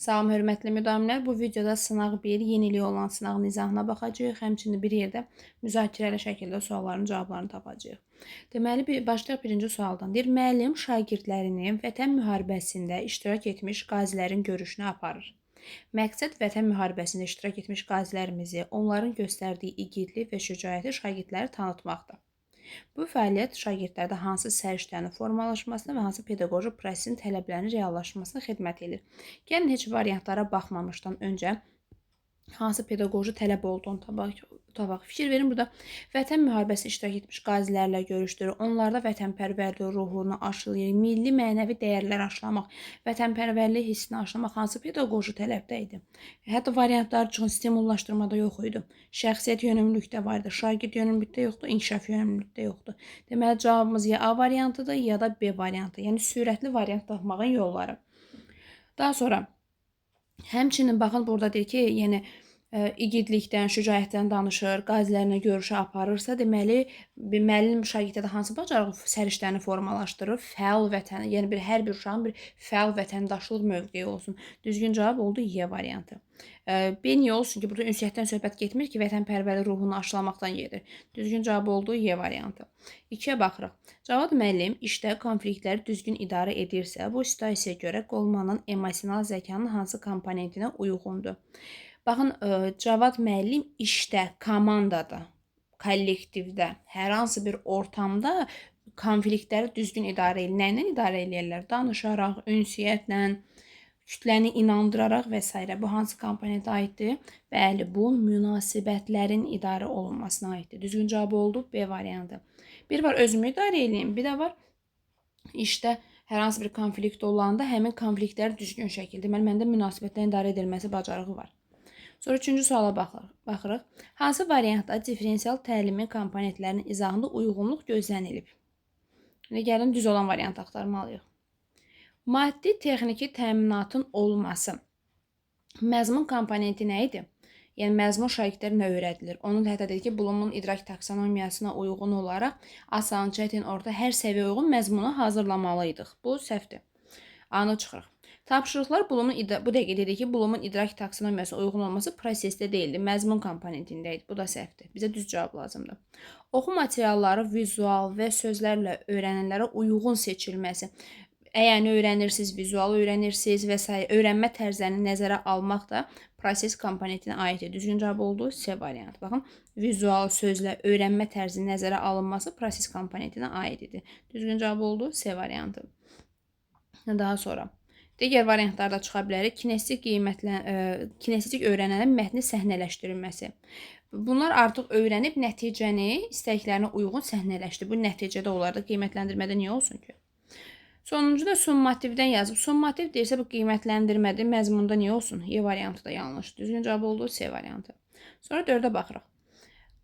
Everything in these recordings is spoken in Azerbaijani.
Salam hörmətli müdavimlər, bu videoda sınaq 1, yenilik olan sınağın izahına baxacağıq. Həmçinin bir yerdə müzakirəli şəkildə sualların cavablarını tapacağıq. Deməli, başlayaq birinci sualdan. Deyir, müəllim şagirdlərini vətən müharibəsində iştirak etmiş qazilərin görüşünə aparır. Məqsəd vətən müharibəsində iştirak etmiş qazilərimizi, onların göstərdiyi igidlik və şücaəti şagirdləri tanıtmaqdır. Bu fəaliyyət şagirdlərdə hansı səriştənin formalaşmasına və hansı pedaqoji prosesin tələblərinin reallaşmasına xidmət edir. Gəlin heç variantlara baxmamışdan öncə hansı pedaqoji tələb olduğunu tapaq. Fikir verin, burada vətən müharibəsində iştirak etmiş qazilərlə görüşdürür. Onlarda vətənpərvərlik ruhunu aşılayır, milli mənəvi dəyərlər aşılamaq, vətənpərvərlik hissini aşılamaq hansı pedaqoji tələbdə idi? Hətta variantlar üçün stimullaşdırmada yox idi. Şəxsiyyət yönümlülükdə var idi, şagird yönümlülükdə yoxdur, inkişaf yönümlülükdə yoxdur. Deməli, cavabımız ya A variantıdır, ya da B variantı. Yəni, sürətli variant tapmağın yolları. Daha sonra, həmçinin baxın, burada deyir ki, yəni, igidlikdən, şücaətdən danışır, qazilərinə görüşə aparırsa, deməli, bir müəllim şagirddə də hansı bacarıq səriştəni formalaşdırır? Fəal vətən, yəni hər bir uşağın bir fəal vətəndaşlıq mövqeyi olsun. Düzgün cavab oldu Y variantı. B niyə olsun ki, burada ünsiyyətdən söhbət getmir ki, vətənpərvərlik ruhunu aşılamaqdan gedir. Düzgün cavab oldu Y variantı. 2-yə baxırıq. Cavad müəllim işdə konfliktləri düzgün idarə edirsə, bu situasiyaya görə Golemanın emosional zəkanın hansı komponentinə uyğundur? Baxın, Cavad müəllim işdə, komandada, kollektivdə, hər hansı bir ortamda konfliktləri düzgün idarə edir. Nə ilə idarə eləyirlər? Danışaraq, ünsiyyətlə, kütləni inandıraraq və s. Bu hansı komponentə aiddir? Bəli, bu münasibətlərin idarə olunmasına aiddir. Düzgün cavab oldu B variantı. Bir var özümü idarə eləyim, bir də var işdə hər hansı bir konflikt olanda həmin konfliktləri düzgün şəkildə, deməli, məndə münasibətlərin idarə edilməsi bacarığı var. Sonra üçüncü suala baxırıq. Hansı variantda diferensial təlimin komponentlərinin izahında uyğunluq gözlənilib? İndi gəlin düz olan variantı axtarmalıyıq. Maddi texniki təminatın olması. Məzmun komponenti nə idi? Yəni, məzmun şagirdlərə nə öyrədilir? Onun hətta dedi ki, Blumun idrak taksonomiyasına uyğun olaraq asan, çətin, orta hər səviyyə uyğun məzmunu hazırlamalıydıq. Bu səhvdir. A-nı çıxırıq. Tapşırıqlar Blumun, bu dəqiqə dedik ki, Blumun idrak taksonomiyasına uyğun olması prosesdə deyildi, məzmun komponentində idi. Bu da səhvdir. Bizə düz cavab lazımdır. Oxu materialları vizual və sözlərlə öyrənənlərə uyğun seçilməsi. Əyəni öyrənirsiniz, vizual öyrənirsiniz və s. Öyrənmə tərzlərini nəzərə almaq da proses komponentinə aiddir. Düzgün cavab oldu C variantı. Baxın, vizual sözlə öyrənmə tərzinin nəzərə alınması proses komponentinə aid idi. Düzgün cavab oldu C variantı. Daha sonra digər variantlarda çıxa bilərik. Kinestetik kinestetik öyrənənin mətni səhnələşdirilməsi. Bunlar artıq öyrənib nəticəni istəklərinə uyğun səhnələşdir. Bu nəticədə olardı. Qiymətləndirmədə niyə olsun ki? Sonuncu da summativdən yazıb. Summativ deyirsə bu qiymətləndirmədir. Məzmunda niyə olsun? Y variantı da yanlış. Düzgün cavab oldu C variantı. Sonra 4-ə baxırıq.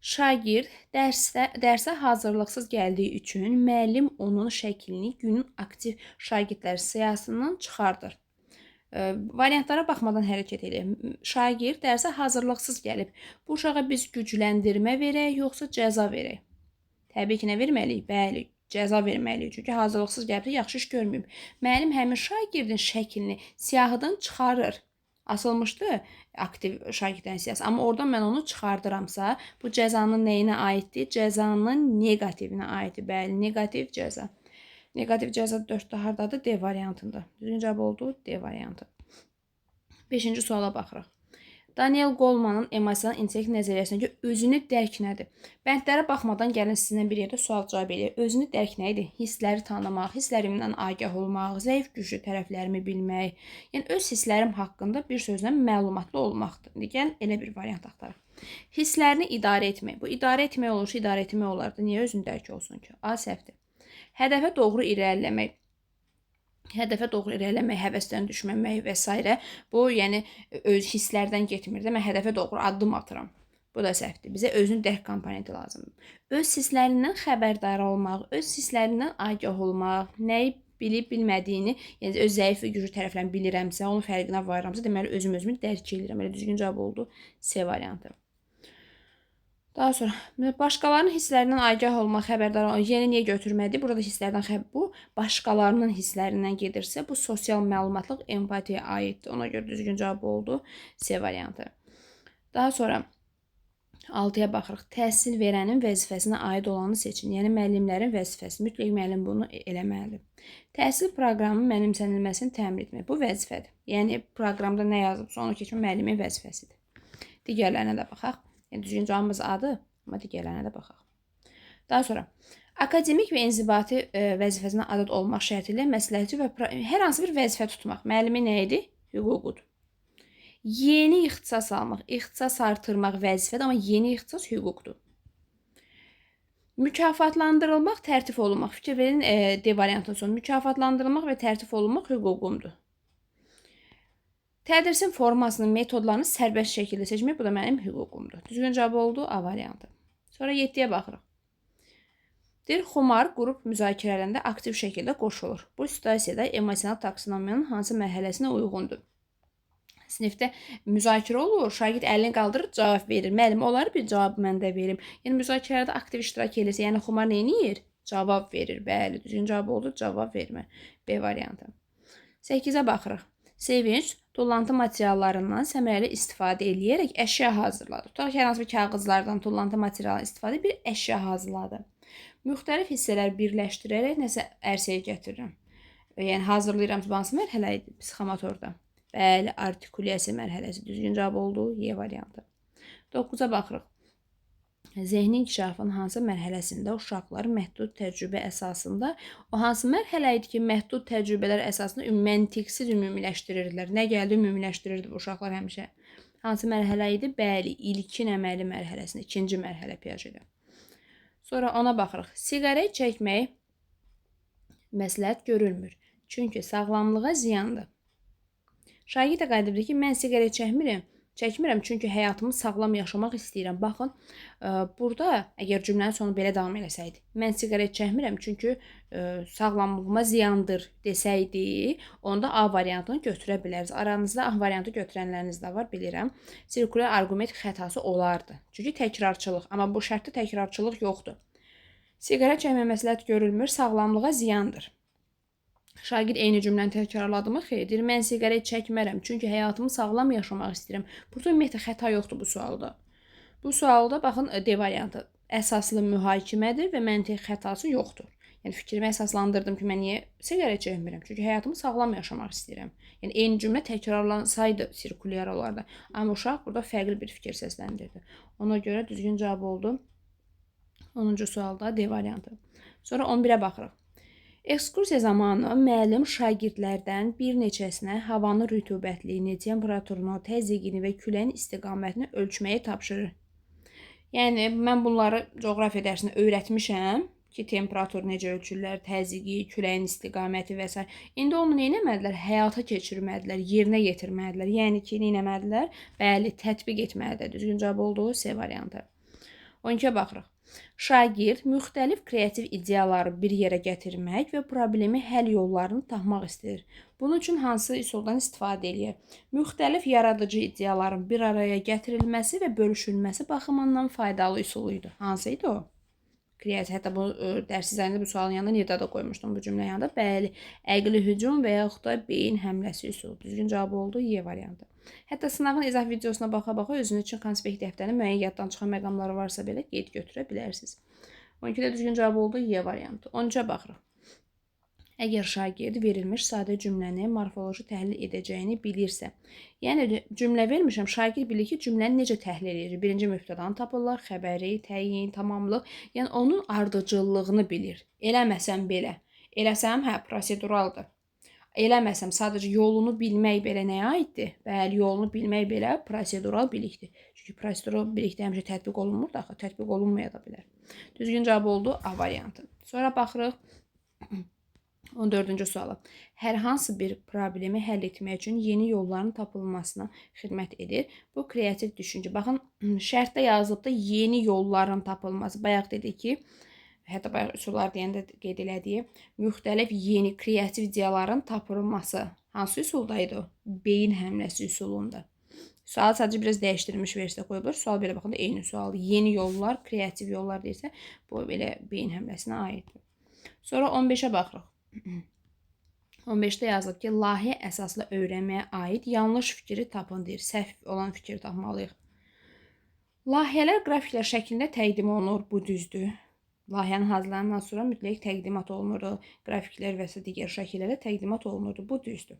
Şagird dərsə hazırlıqsız gəldiyi üçün müəllim onun şəklini günün aktiv şagirdlər siyahısından çıxardır. Variantlara baxmadan hərəkət eləyək. Şagird dərsə hazırlıqsız gəlib. Bu uşağa biz gücləndirmə verək, yoxsa cəza verək? Təbii ki, nə verməliyik? Bəli, cəza verməliyik. Çünki hazırlıqsız gəlibsə, yaxşı iş görməyib. Müəllim həmin şagirdin şəklini siyahıdan çıxarır. Asılmışdı aktiv şagirdlərin siyahısı. Amma oradan mən onu çıxardıramsa, bu cəzanın nəyinə aiddir? Cəzanın neqativinə aiddir. Bəli, neqativ cəza. Neqativ cəza 4-də hardadır? D variantında. Düzgün cavab oldu D variantı. 5-ci suala baxırıq. Daniel Golemanın emosional intellekt nəzəriyyəsinə görə özünü dərk nədir? Bəndlərə baxmadan gəlin sizinlə bir yerdə sual cavab eləyək. Özünü dərk nə idi? Hissləri tanımaq, hisslərimdən agah olmaq, zəif, güclü tərəflərimi bilmək. Yəni, öz hisslərim haqqında bir sözlə məlumatlı olmaqdır. İndi gəlin elə bir variant axtaraq. Hisslərini idarə etmək. Bu idarə etmək olursa, idarə etmək olardı. Niyə özünü dərk olsun ki? A səhvdir. Hədəfə doğru irəliləmək. Hədəfə doğru irəliləmək, həvəsdən düşməmək və s. Bu, yəni, öz hisslərdən getmir də. Mən hədəfə doğru addım atıram. Bu da səhvdir. Bizə özünü dərk komponenti lazımdır. Öz hisslərindən xəbərdar olmaq, öz hisslərindən agah olmaq, nəyi bilib bilmədiyini, yəni öz zəif və güclü tərəflərini bilirəmsə, onun fərqinə varıramsa, deməli özüm özümü dərk eləyirəm. Elə düzgün cavab oldu C variantı. Daha sonra başqalarının hisslərindən agah olmaq, xəbərdar olmaq. Yeni niyə götürmədi? Burada hisslərdən bu başqalarının hisslərindən gedirsə, bu sosial məlumatlıq empatiyaya aiddir. Ona görə düzgün cavab oldu C variantı. Daha sonra 6-ya baxırıq. Təhsil verənin vəzifəsinə aid olanı seçin. Yəni müəllimlərin vəzifəsi. Mütləq müəllim bunu eləməlidir. Təhsil proqramı mənimsənilməsini təmin etmək. Bu vəzifədir. Yəni proqramda nə yazıbsa onu keçmək müəllimin vəzifəsidir. Digərlərinə də baxaq. Yəni düzgün cavabımız A-dır, amma digərlərinə də baxaq. Daha sonra akademik və inzibati vəzifəsinə adət olmaq şərti ilə məsləhətçi və hər hansı bir vəzifə tutmaq. Müəllimin nə idi? Hüququdur. Yeni ixtisas almaq, ixtisas artırmaq vəzifədir, amma yeni ixtisas hüquqdur. Mükafatlandırılmaq, tərtif olunmaq. Fikir verin D variantının sonu. Mükafatlandırılmaq və tərtif olunmaq hüququmdur. Tədrisin formasını, metodlarını sərbəst şəkildə seçmək, bu da mənim hüququmdur. Düzgün cavab oldu A variantı. Sonra 7-yə baxırıq. Deyir, Xumar qrup müzakirələrində aktiv şəkildə qoşulur. Bu situasiyada emosional taksonomiyanın hansı mərhələsinə uyğundur? Sinifdə müzakirə olur, şagird əlini qaldırır, cavab verir. Müəllim, olar bir cavab mən də verim. Yəni, müzakirələrdə aktiv iştirak edirsə, yəni Xumar nə edir? Cavab verir. Bəli, düzgün cavab oldu, cavab vermə. B variantı. 8-ə baxırıq. Sevinç tullantı materiallarından səmərəli istifadə eləyərək əşya hazırladı. Tutaq ki, hər hansı bir kağızlardan tullantı materialından istifadə bir əşya hazırladı. Müxtəlif hissələr birləşdirərək nəsə ərsəyə gətirirəm. Yəni, hazırlayıram. Hansı mərhələ idi psixomotorda? Bəli, artikulyasiya mərhələsi. Düzgün cavab oldu Y variantı. 9-a baxırıq. Zehni inkişafın hansı mərhələsində uşaqlar məhdud təcrübə əsasında, o hansı mərhələ idi ki, məhdud təcrübələr əsasında məntiqsiz ümumiləşdirirdilər. Nə gəldi ümumiləşdirirdi bu uşaqlar həmişə. Hansı mərhələ idi? Bəli, ilkin əməli mərhələsində, ikinci mərhələ Piagetdə. Sonra ona baxırıq. Siqaret çəkmək məsləhət görülmür. Çünki sağlamlığa ziyandır. Şagird də qayıdıbdır ki, mən siqaret çəkmirəm. Çəkmirəm, çünki həyatımı sağlam yaşamaq istəyirəm. Baxın, burada əgər cümlənin sonu belə davam eləsəydi, mən siqaret çəkmirəm, çünki sağlamlığıma ziyandır desəydi, onda A variantını götürə biləriz. Aranızda A variantı götürənləriniz də var, bilirəm. Sirkulyar arqument xətası olardı. Çünki təkrarçılıq, amma bu şərtdə təkrarçılıq yoxdur. Siqaret çəkmə məsləhət görülmür, sağlamlığa ziyandır. Şagird eyni cümləni təkrarladımı? Xeyr, deyir, mən siqaret çəkmərəm, çünki həyatımı sağlam yaşamaq istəyirəm. Burada ümumiyyətlə xəta yoxdur bu sualda. Bu sualda, baxın, D variantı əsaslı mühakimədir və məntiq xətası yoxdur. Yəni, fikrimi əsaslandırdım ki, mən niyə siqaret çəkmirəm? Çünki həyatımı sağlam yaşamaq istəyirəm. Yəni, eyni cümlə təkrarlansaydı sirkulyar olardı. Amma uşaq burada fərqli bir fikir səsləndirdi. Ona görə düzgün cavab oldu 10-cu sualda D variantı. Sonra 11-ə baxırıq. Ekskursiya zamanı müəllim şagirdlərdən bir neçəsinə havanın rütubətliyini, temperaturunu, təzyiqini və küləyin istiqamətini ölçməyi tapşırır. Yəni, mən bunları coğrafiya dərsində öyrətmişəm ki, temperatur necə ölçürlər, təzyiqi, küləyin istiqaməti və s. İndi onu nə etmədilər? Həyata keçirmədilər, yerinə yetirmədilər. Yəni ki, nə etmədilər? Bəli, tətbiq etməlidir. Düzgün cavab oldu C variantı. 12-yə baxırıq. Şagird müxtəlif kreativ ideyaları bir yerə gətirmək və problemi həll yollarını tapmaq istəyir. Bunun üçün hansı üsuldan istifadə eləyir? Müxtəlif yaradıcı ideyaların bir araya gətirilməsi və bölüşülməsi baxımından faydalı üsul idi. Hansı idi o? Kreativ. Hətta bu dərs dizaynında bu sualın yanında nida da qoymuşdum bu cümlənin yanında. Bəli, əqli hücum və yaxud da beyin həmləsi üsulu. Düzgün cavab oldu Y variantı. Hətta sınağın izah videosuna baxa-baxa özünüz üçün konspekt dəftərini müəyyən yaddan çıxan məqamları varsa belə qeyd götürə bilərsiniz. 12-də düzgün cavab oldu Y variantı. 13-ə baxırıq. Əgər şagird verilmiş sadə cümləni morfoloji təhlil edəcəyini bilirsə, yəni cümlə vermişəm, şagird bilir ki, cümləni necə təhlil edir. Birinci mübtədanı tapırlar, xəbəri, təyin, tamamlıq, yəni onun ardıcıllığını bilir. Eləməsəm belə, eləsəm, hə, proseduraldır. Eləməsəm, sadəcə yolunu bilmək belə nəyə aiddir? Bəli, yolunu bilmək belə prosedural bilikdir. Çünki prosedural bilikdə həmişə tətbiq olunmur da axı, tətbiq olunmaya da bilər. Düzgün cavab oldu A variantı. Sonra baxırıq 14-cü suala. Hər hansı bir problemi həll etmək üçün yeni yolların tapılmasına xidmət edir. Bu kreativ düşüncə. Baxın, şərtdə yazılıb da yeni yolların tapılması. Bayaq dedik ki, hətta bayaq üsullar deyəndə qeyd elədiyi müxtəlif yeni kreativ ideyaların tapılması. Hansı üsulda idi o? Beyin həmləsi üsulunda. Sual sadəcə biraz dəyişdirilmiş versiya qoyulur. Sual belə baxanda eyni sualdır. Yeni yollar, kreativ yollar deyirsə, bu belə beyin həmləsinə aiddir. Sonra 15-ə baxırıq. 15-də yazılıb ki, layihə əsaslı öyrənməyə aid yanlış fikri tapın deyir. Səhv olan fikri tapmalıyıq. Layihələr qrafiklər şəklində təqdim olunur. Bu düzdür. Layihənin hazırlanandan sonra mütləq təqdimat olunurdu. Qrafiklər və ya digər şəkillərdə təqdimat olunurdu. Bu düzdür.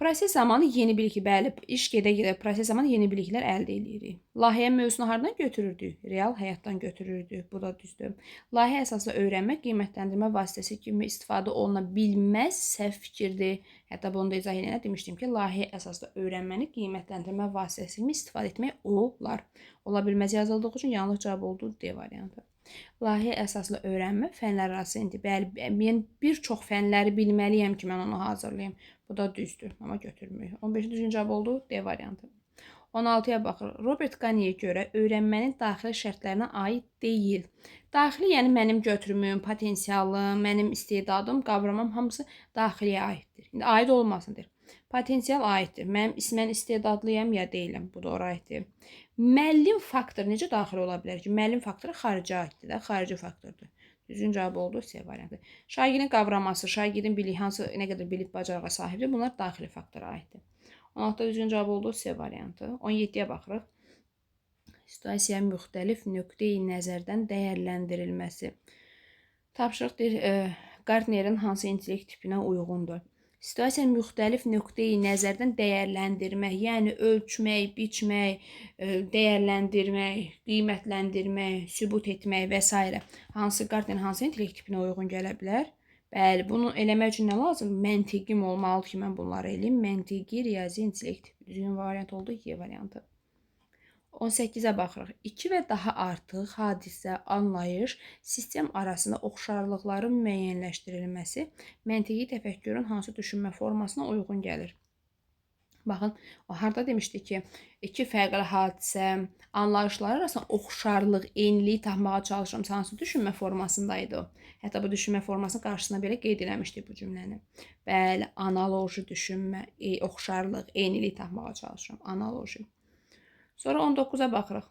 Proses zamanı yeni bilik, bəli, iş gedə-gedə proses zamanı yeni biliklər əldə edirik. Layihə mövzusunu hardan götürürdük? Real həyatdan götürürdük. Bu da düzdür. Layihə əsaslı öyrənmə qiymətləndirmə vasitəsi kimi istifadə oluna bilməz, səhv fikirdir. Hətta bunu da izah edəndə demişdim ki, layihə əsaslı öyrənməni qiymətləndirmə vasitəsi kimi istifadə etmək olar. Ola bilməz yazıldığı üçün yanlış cavab oldu D variantı. Layihə əsaslı öyrənmə fənlər arası indi. Bəli, mən bir çox fənləri bilməliyəm ki, mən onu hazırlayım. Bu da düzdür, amma götürmürük. 15-ci düzgün cavab oldu D variantı. 16-ya baxırıq. Robert Ganeyə görə öyrənmənin daxili şərtlərinə aid deyil. Daxili, yəni mənim götürümüm, potensialım, mənim istedadım, qavramam hamısı daxiliyə aiddir. İndi aid olmasın deyir. Potensial aiddir. Mənim ismən istedadlıyam ya deyiləm. Bu da ora aiddir. Müəllim faktoru necə daxil ola bilər ki? Müəllim faktoru xarici aiddir də, xarici faktordur. Düzgün cavab oldu C variantı. Şagirdin qavraması, şagirdin biliyi, hansı nə qədər bilik bacarığa sahibdir, bunlar daxili faktora aiddir. 16-da düzgün cavab oldu C variantı. 17-yə baxırıq. Situasiya müxtəlif nöqteyi nəzərdən dəyərləndirilməsi. Tapşırıq deyir, Gardnerin hansı intellekt tipinə uyğundur? Situasiyanı müxtəlif nöqteyi nəzərdən dəyərləndirmək, yəni ölçmək, biçmək, dəyərləndirmək, qiymətləndirmək, sübut etmək və s. Hansı Gardnerin hansı intellekt tipinə uyğun gələ bilər? Bəli, bunu eləmək üçün nə lazım? Məntiqim olmalıdır ki, mən bunları eləyim. Məntiqi, riyazi intellekt tipi. Düzgün variant oldu Y variantı. 18-ə baxırıq. İki və daha artıq hadisə, anlayış, sistem arasında oxşarlıqların müəyyənləşdirilməsi məntiqi təfəkkürün hansı düşünmə formasına uyğun gəlir? Baxın, o harda demişdi ki, iki fərqli hadisə, anlayışlar arasında oxşarlıq, eynilik tapmağa çalışıram. Hansı düşünmə formasındaydı o? Hətta bu düşünmə formasının qarşısına belə qeyd eləmişdik bu cümləni. Bəli, analoji düşünmə, oxşarlıq, eynilik tapmağa çalışıram. Analoji. Sonra 19-a baxırıq.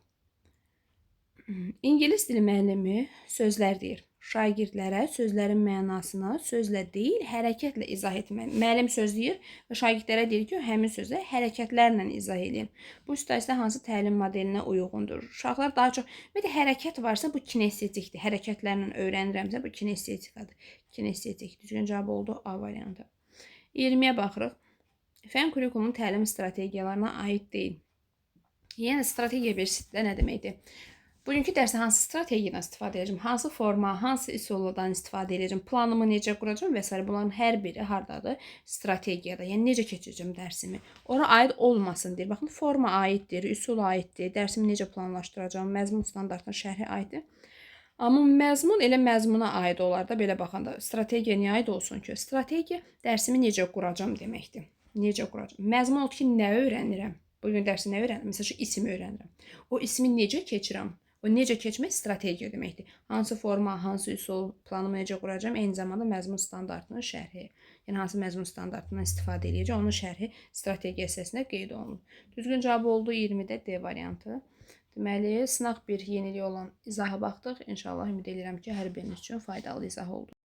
İngilis dili müəllimi sözlər deyir. Şagirdlərə sözlərin mənasını sözlə deyil, hərəkətlə izah etmək. Müəllim söz deyir və şagirdlərə deyir ki, həmin sözə hərəkətlərlə izah eləyin. Bu situasiya hansı təlim modelinə uyğundur? Uşaqlar daha çox, ümumiyyətlə hərəkət varsa bu kinestetikdir. Hərəkətlərlə öyrənirəmsə bu kinestetikadır. Kinestetik. Düzgün cavab oldu A variantı. 20-yə baxırıq. Fən kurrikulumun təlim strategiyalarına aid deyil. Yəni strategiya versiyası nə deməkdir? Bugünkü dərsdə hansı strategiyadan istifadə edəcəm, hansı forma, hansı üsullardan istifadə edəcəm, planımı necə quracam və s. Bunların hər biri hardadır? Strategiyada. Yəni necə keçirəcəm dərsimi? Ora aid olmasın deyir. Baxın, forma aiddir, üsul aiddir, dərsimi necə planlaşdıracam, məzmun standartının şərhi aiddir. Amma məzmun elə məzmuna aid olar da belə baxanda. Strategiya niyə aid olsun ki? Strategiya dərsimi necə quracam deməkdir. Necə quracam? Məzmun odur ki, nə öyrənirəm? Bugün dərsdə nə öyrənirəm? Məsəl üçün, ismi öyrənirəm. O ismi necə keçirəm? O necə keçmək strategiya deməkdir. Hansı forma, hansı üsul, planımı necə quracam? Eyni zamanda məzmun standartının şərhi. Yəni hansı məzmun standartından istifadə edəcəm, onun şərhi strategiya hissəsində qeyd olunur. Düzgün cavab oldu 20-də D variantı. Deməli, sınaq 1 yenilik olan izaha baxdıq. İnşallah ümid edirəm ki, hər biriniz üçün faydalı izah oldu.